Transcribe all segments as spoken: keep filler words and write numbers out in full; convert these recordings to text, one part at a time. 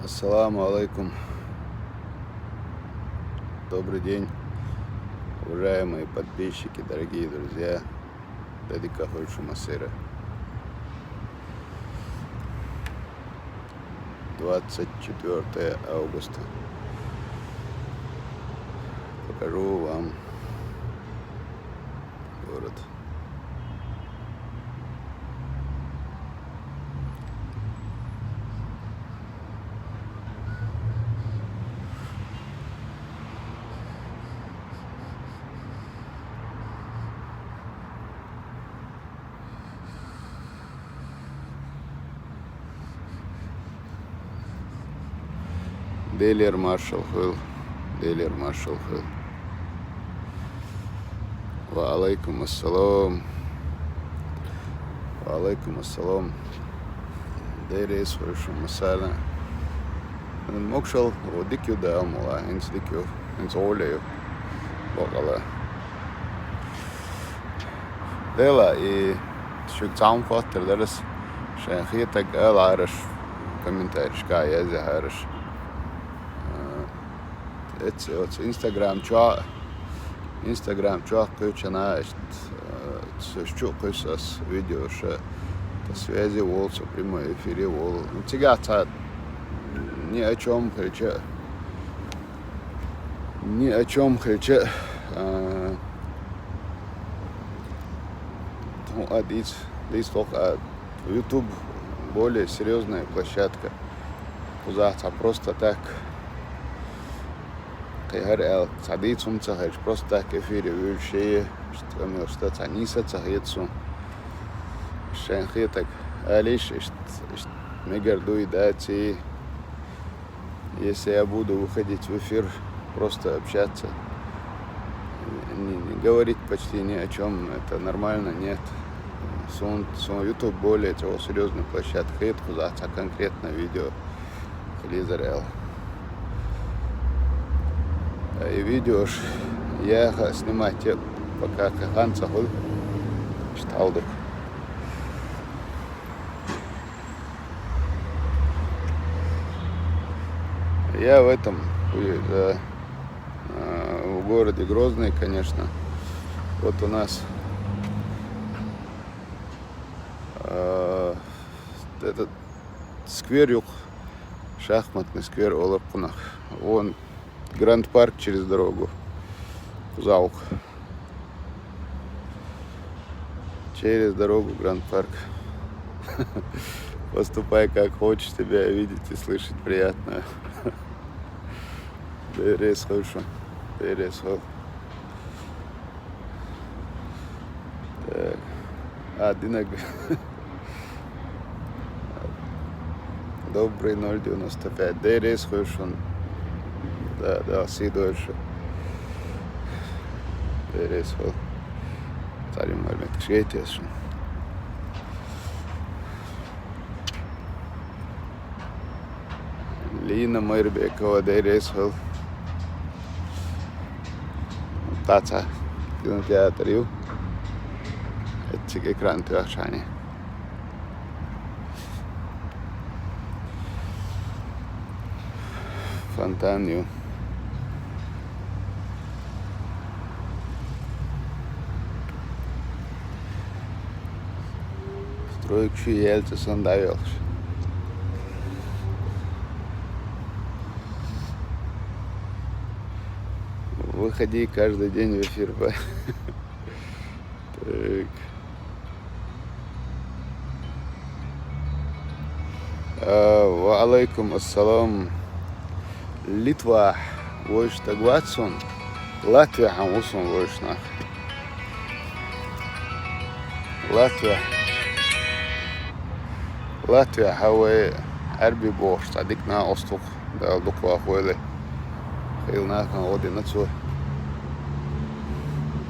Ассаламу алейкум. Добрый день, уважаемые подписчики, дорогие друзья. Деррига хуьлда шун массеран. Двадцать четвёртое августа. Покажу вам город. Делера маршал хуьлда, Делера маршал хуьлда. Ва алейкум ассалам. Ва алейкум ассалам. Деррига хуьлда шун массарна. Могашал, о, дика ю, Дала мукъ лой, хӀинца дика ю, хӀинца гӀоле ю. Бакъала. Дела, и шуьга цхьа хӀума хоттар дар аз, шайна хетарг ала хьараш, комментарийшка язъе хьараш. Э, эцци оцу Instagram чохь, Instagram чохь кхуьучунна, иштта, э, цу чу а кхуьссу ас видеош, тхан связи волу, со прямой эфире волу. Ну, цигахь цхьа ни о чём хилча, ни о чём хилча, а, хӀун а дийца, дийца доху а, YouTube более серьёзная площадка. Кхузахь цхьа просто так, кхин хӀара аьлла, цхьа дийца хӀума ца хилча, просто так эфире вуьйлуш, иштта къамелаш дан цхьа нийса а ца хета суна. Шайна хетарг алийша, иштта, иштта мегар дуй, даций. Если я буду выходить в эфир, просто общаться, не, не говорить почти ни о чём, это нормально, нет. Суна, суна YouTube более того серьёзная площадка, хета кхузахь цхьа конкретное видео хилийта аьлла. И видеош яха а снимать е, пока кхин хан ца хуьлу, иштта хьал ду. Я в этом, э, э, в городе Грозный, конечно. Вот у нас, э, этот сквер юкъа, шахматный сквер олура кхунах. Вон Гранд-парк через дорогу. Кхузахь ву-кх. Через дорогу Гранд-парк. Поступай, как хочешь, тебя видеть и слышать приятно. Деррига хуьлда шун. Деррига хуьлда. Так. А, динарг. Добрый ноль девяносто пять. Деррига хуьлда шун. Да, да, сий дойла шун. Деррига хуьлда. Цхьа ю мара меттигаш гайтира шуна. Лина Майрбекова, деррига хуьлда. Кхузахь кинотеатр ю. Эцциг экран тоьхча хьайна. Фонтан ю. Стройкаш яьлла цӀа санна дӀайоьлхуш. Выходи каждый день в эфир, ба. Так. А, ва алайкум ассалам. Литвахь вовшах стаг вац суна. Латвехь ву суна вовшах нах. Латвехь. Латвехь вай Ӏаьрби бохуш цхьа дика накъост ву-кх. Дала дукха вахавойла. Хила нахана гӀо дина цо.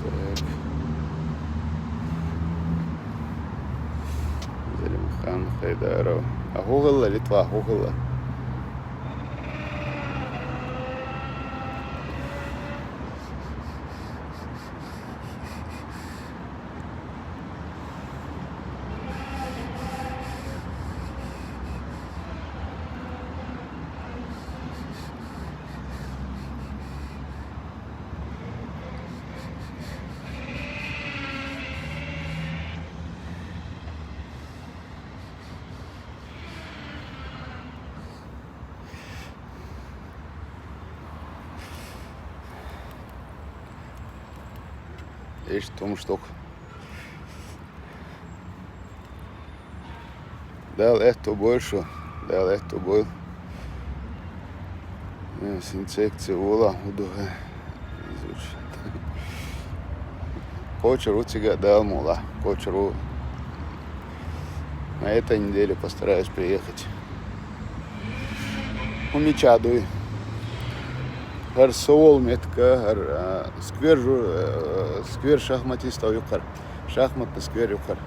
Так. Зелимхан Хайдаров. А хӀун хилла, Литвахь хӀун хилла? Иштта хӀумаш ду-кх. Дала аьттув бойла шо, Дала аьттув бойла. Э, с инфекцией вола, хӀу ду хьа. Кхочур ву цига а, Дала мукъалахь, кхочур ву. На этой неделе постараюсь приехать. ХӀу мичахь дуй? ХӀара со волу меттиг, хӀара, а, сквер жу-, э, сквер шахматистов ю-кх хӀара. Шахматный сквер ю-кх хӀара.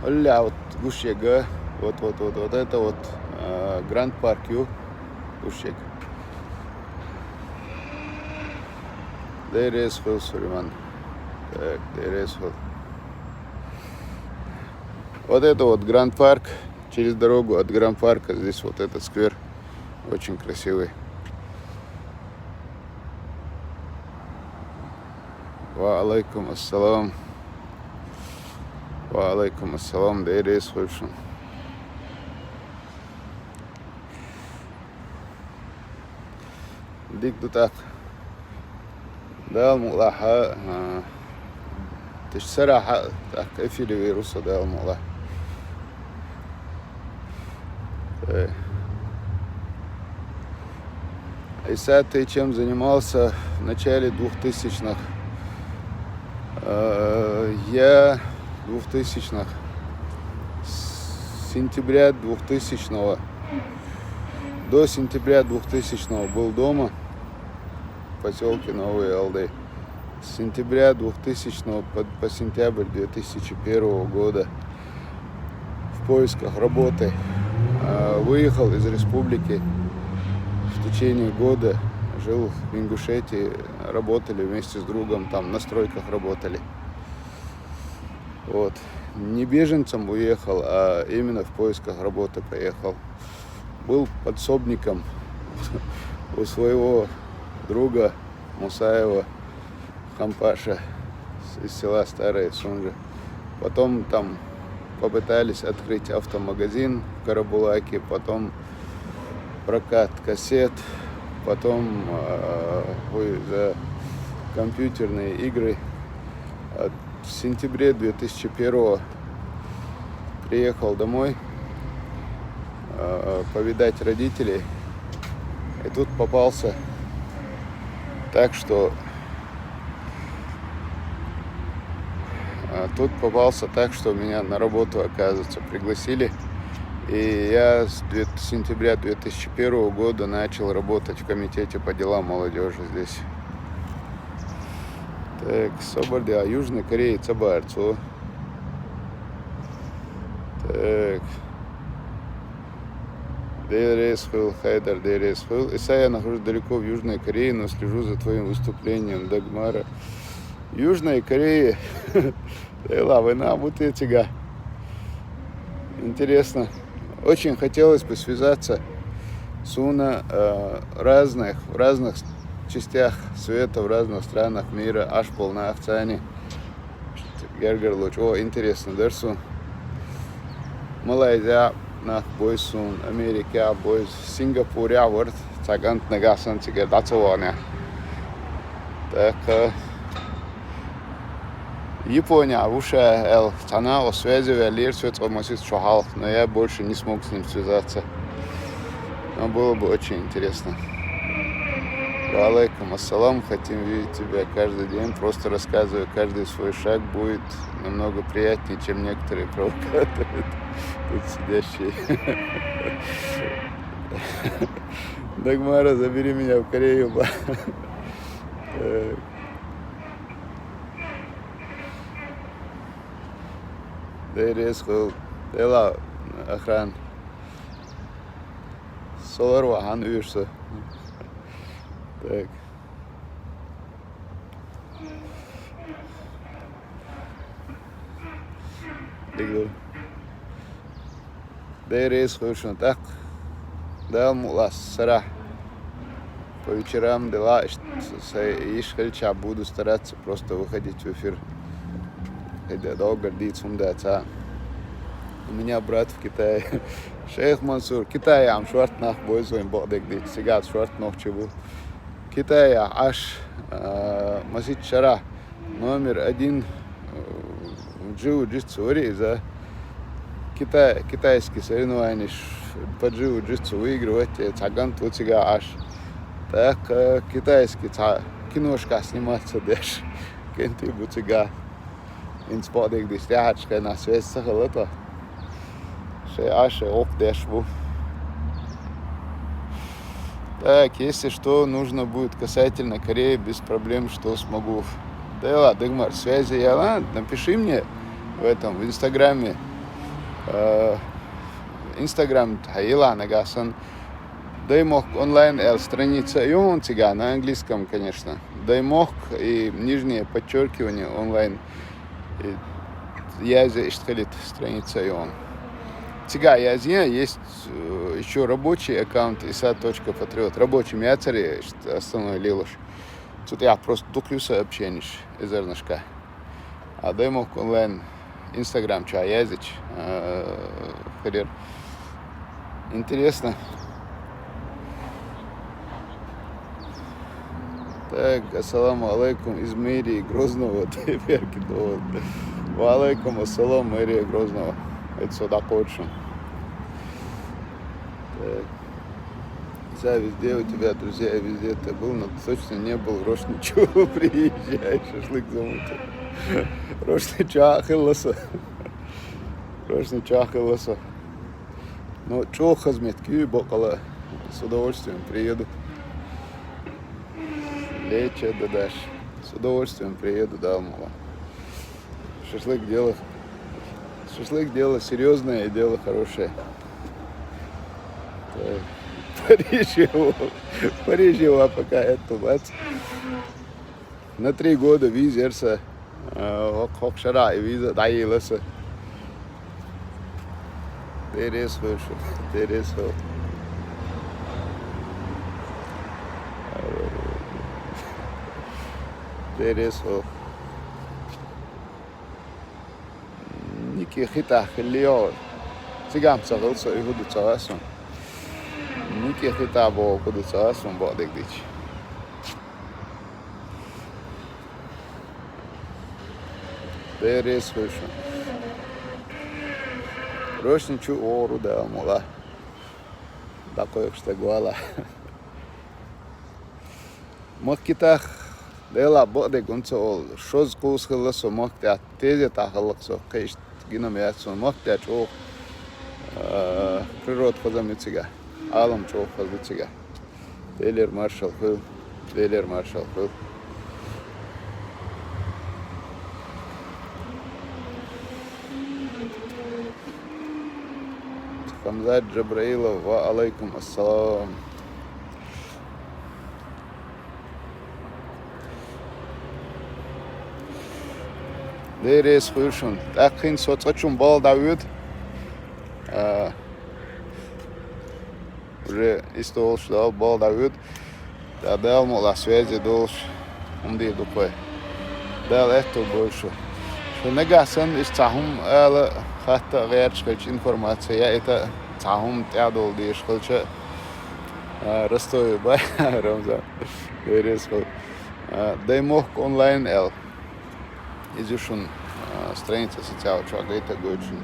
Аллахь, вот гуш ерг, вот, вот, вот, вот это вот, а, Гранд Парк ю, гуш ерг. Дела реза хуьлда, Сулейман. Так, Дела реза хуьлда. Вот это вот Гранд Парк. Через дорогу от Гранд Парка здесь вот этот сквер. Очень красивый. Ва алайкум ассалам. Ва алайкум ассалам. Дела реза хуьлда шуна. Дика ду тӀаккха. Дала мукъалахь, а, тиша сарахь а тӀаккха эфире вийр ву со, Дала мукъалахь. Э. Айса, ты чем занимался в начале двухтысячных? Э, я двухтысячных. С сентября двухтысячного. До сентября двухтысячного был дома в посёлке Новый Алды. С сентября двухтысячного по, по сентябрь две тысячи первого года в поисках работы. А, выехал из республики в течение года, жил в Ингушетии, работали вместе с другом, там на стройках работали. Вот. Не беженцем уехал, а именно в поисках работы поехал. Был подсобником у своего друга Мусаева Хампаша с-, из села Старая Сунжа. Потом там попытались открыть автомагазин в Карабулаке, потом прокат кассет, потом, э, ой, за компьютерные игры. А в сентябре две тысячи первого приехал домой, э, повидать родителей. И тут попался так, что, а, тут попался так, что меня на работу, оказывается, пригласили. И я с две-, сентября две тысячи первого года начал работать в комитете по делам молодёжи здесь. Так, собар де, а, Южной Корее ца бара цо. Так. Дела реза хуьлда, Хайдар, Дела реза хуьлда. Иса, я нахожусь далеко в Южной Корее, но слежу за твоим выступлением, Дагмара. Южная Корея. Дела война, будто я цига. Интересно. Очень хотелось бы связаться с уна, э, разных, в разных частях света, в разных странах мира, аш болу нах царна гергарло чӀогӀа интересно дара суна. Малайзехь нах бойзу суна, Америкехь бойзу, Сингапурехь вара цхьа кӀант, нагахь санна цигара дӀа ца ваханехь. ТӀаккха Японехь ву ша аьлла, цхьа накъо связе ваьллера со цкъа масийтта шо хьалха, но я больше не смог с ним связаться. Но было бы очень интересно. Ва алейкум ассалам, хотим видеть тебя каждый день. Просто рассказывай каждый свой шаг, будет намного приятнее, чем некоторые провокаторы тут сидящие. Дагмара, забери меня в Корею, ба. Э, Дела реза хуьлда. Дела, охрана. Со лар вахана уьйр со. Так. Дика ду. Дела реза хуьлда шуна тӀаккха. Дала мукъалахь сарахь. По вечерам дела, иштта сайн йиш хилча буду стараться просто выходить в эфир. ХӀинца доггара дийца хӀума дац. У меня брат в Китае. Шейх Мансур, Китайехь-м шортта нах бойзу вайн бакъдерг дийца. Цигахь шортта нохчий бу. Китайехь Ӏаш, а, масийтта шарахь номер один, э, в джиу-джитсу вари иза. Китай, китайский соревнования ш-, по джиу-джитсу выигрывать, э, цхьа ган ву цига Ӏаш. Так, э, китайский цхьа киношка сниматься деш. КӀентий бу цига. Инца бакъдерг дийцича, тӀехьарчу хенахь связь ца хилла тхо. Шайн Ӏаш, шайн гӀуллакх деш бу. Так, если что нужно будет касательно Кореи, без проблем, что смогу. Да и ладно, дагмар, связи яла, напиши мне в этом, в Инстаграме. Э, Инстаграм тхьа йила нагахь санна. Даймохк онлайн аьлла страница а ю хьуна цигахь, на английском, конечно. Даймохк и нижнее подчеркивание онлайн. И язъе иштта хилийта страница а ю хьуна. Цигахь язъе, есть, э, ещё рабочий аккаунт иса точка патриот. Рабочий яцара иштта основной лелош. Цу тӀехь просто дукха ю сообщениш, эзарнашка. А Даймохк онлайн Инстаграм чохь язйича, э, хилира. Интересно. Так, ассаламу алайкум из мэрии Грозного, Тайберки Довод. Ва алайкум ассалам, мэрия Грозного. Это сюда кочу. Так. Ца везде у тебя друзья, везде ты был, но точно не был в Рошни Чу. Приезжай, шашлык замутим. Рошни Чу хилла со. Рошни Чу хилла со. Ну, чӀогӀа хаза меттиг ю баккъала. С удовольствием приеду. Леча да даш. С удовольствием приеду, да, мала. Шашлык дело, шашлык дело серьёзное и дело хорошее. Так. Париж его, Париж его пока это, бац. На три года визерса, а, хӀокху шарахь и виза дӀайийласа. Деррис хуьлуш, деррис хуьлу. Деррис хуьлу. Ники хита хилла йогӀу. Цигахь ца хилла со, и хӀун ду ца хаьа суна. Ники хита боху хӀун ду ца хаьа суна, бакъдерг дийцича. Деррис хуьлуш. Рошни Чу вогӀур ву, Дала мукъ лахь. ДӀакхойкхуш стаг валахь. Махкитах, Дела бакъдерг хӀунда ца олу, шозза кхузза хилла со махка тӀехь, тезетахь хилла-кх со, кхин иштта гина-м яц суна, махка тӀехь чӀогӀа, а, природа хаза ма ю цигахь, Ӏалам чӀогӀа хаза ду цигахь. Делера маршалла хуьлу, Делера маршалла хуьлу. Хамзат Джабраилов, ва алайкум ассалам. Деррис хуьлу шуна. ТӀаккха хӀинца со цкъачунна балха дӀавоьду. А, уже иштта долуш Дала балха дӀавоьду. ТӀаккха Дала мукъ лахь связи долуш хӀума дийр ду-кх вай. Дала аьтто бойла шу. Шу нагахь санна иштта цхьа хӀума ала, хатта а гӀерташ хилча, информация яийта а, цхьа хӀума тӀаьхьадовла дезаш хилча а, а, Ростове бай, Рамзан. Деррис хуьлу. А, Даймохк онлайн аьлла. Иза ю шуна, а, страница социал чохь гайта а гойту шуна.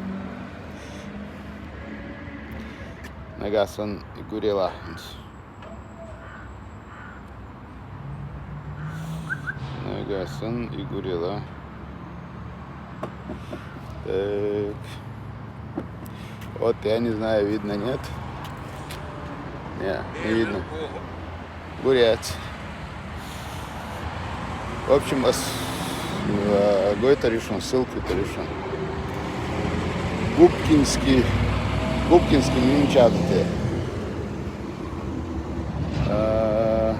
Нагахь санна и гурелахь хӀинца. Нагахь санна и гурелахь. Так. Вот, я не знаю, видно, нет? Не, не видно. Бурят. В общем, ас, э, гойтур ю шуна, ссылка гуйтур ю шуна. Губкинский, Губкинский мин чӀагӀдате. А,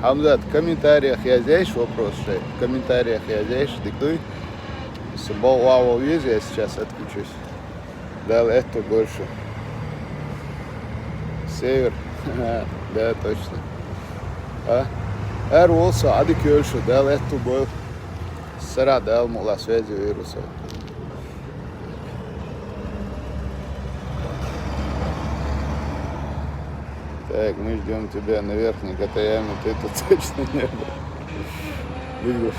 Хамзат, комментариях язъеш вопрос шайн? Комментариях язъеш, дика дуй? Со боху, ваха веза, я сейчас отключусь. Дала аьтто бойла шу. Север. Да, точно. А? Ара волу со, Ӏадика йойла шу, Дала аьтто бойла. Сара Дала мукъ лахь связи вийр ву со. Так, мы ждём тебя на верхней Гатаяме, ты тут точно не был. Дика ду.